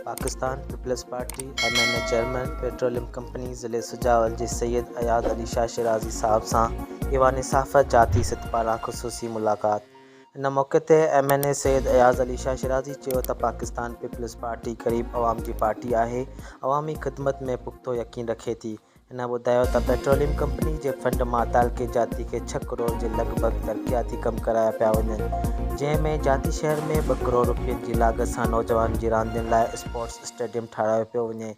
Pakistan Peoples Party M N A chairman petroleum company ضلعي سجاول جي سيد اياز علي شاهه شيرازي صاحب سان ايوان صحافت جاتي سٿ پاران خصوصي ملاقات ان موقعي تي M N A Syed Ayaz Ali Shah Shirazi چيو ته پاڪستان پيپلز پارٽي غريب عوام جي پارٽي آهي عوامي خدمت ۾ پختو يقين رکي ٿي هن ٻڌايو ته پيٽروليم ڪمپني جي فنڊ مان تعلقي جاتي کي ڇهه ڪروڙ جي لڳ ڀڳ ترقياتي ڪم ڪرايا پيا وڃن، جنهن ۾ جاتي شهر ۾ ٻه ڪروڙ رپين جي لاڳت سان نوجوانن جي راندين لاء اسپورٽس اسٽيڊيم ٺاهرايو پيو وڃي.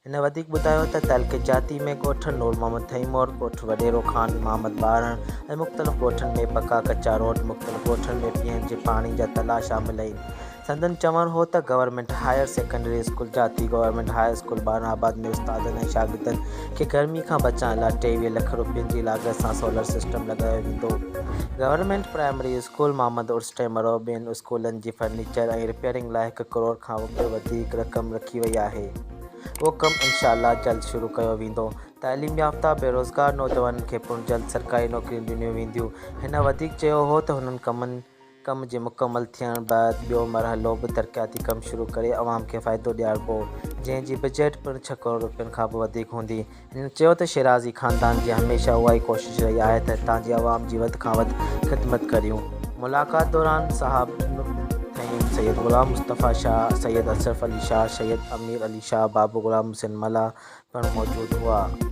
هن وڌيڪ ٻڌايو ته تعلقي جاتي ۾ ڳوٺ نور محمد ٿهيمور، ڳوٺ وڏيرو خان محمد ٻارڻ ۽ مختلف ڳوٺن ۾ پڪا ڪچا روڊ، مختلف ڳوٺن ۾ پيئڻ جي پاڻي جا تلاء شامل آهن. سندن چوڻ هو ته government higher secondary school Jati, government high school ٻارڻ آباد ۾ استادن ۽ شاگردن کي گرمي کان بچائڻ لاء 23 لک رپين جي لاڳت سان سولر سسٽم لڳايو ويندو. Government primary school Muhammad Urs ٽيمرو ٻين اسڪولن جي فرنيچر ۽ رپيئرنگ لاء هڪ ڪروڙ کان به وڌيڪ رقم رکي وئي آهي اهو ڪم انشاء الله جلد شروع ڪيو ويندو. تعليم يافته بيروزگار نوجوانن کي پڻ جلد سرڪاري نوڪريون ڏنيون وينديون. هن وڌيڪ چيو هو ته هنن ڪمن ڪم جي مڪمل ٿيڻ بعد ٻيو مرحلو به ترقياتي ڪم شروع ڪري عوام کي فائدو ڏياربو، جنهن جي بجيٽ پڻ ڇهه ڪروڙ رپين کان به وڌيڪ هوندي. هن چيو ته شيرازي خاندان جي هميشه اها ئي ڪوشش رهي آهي ته هتان جي عوام جي وڌ کان وڌ خدمت ڪريون. ملاقات دوران صاحب ٿهيم، سيد غلام مصطفيٰ شاهه، سيد اشرف علي شاهه، سيد امير علي شاهه، بابو غلام حسين ملاح پڻ موجود هئا.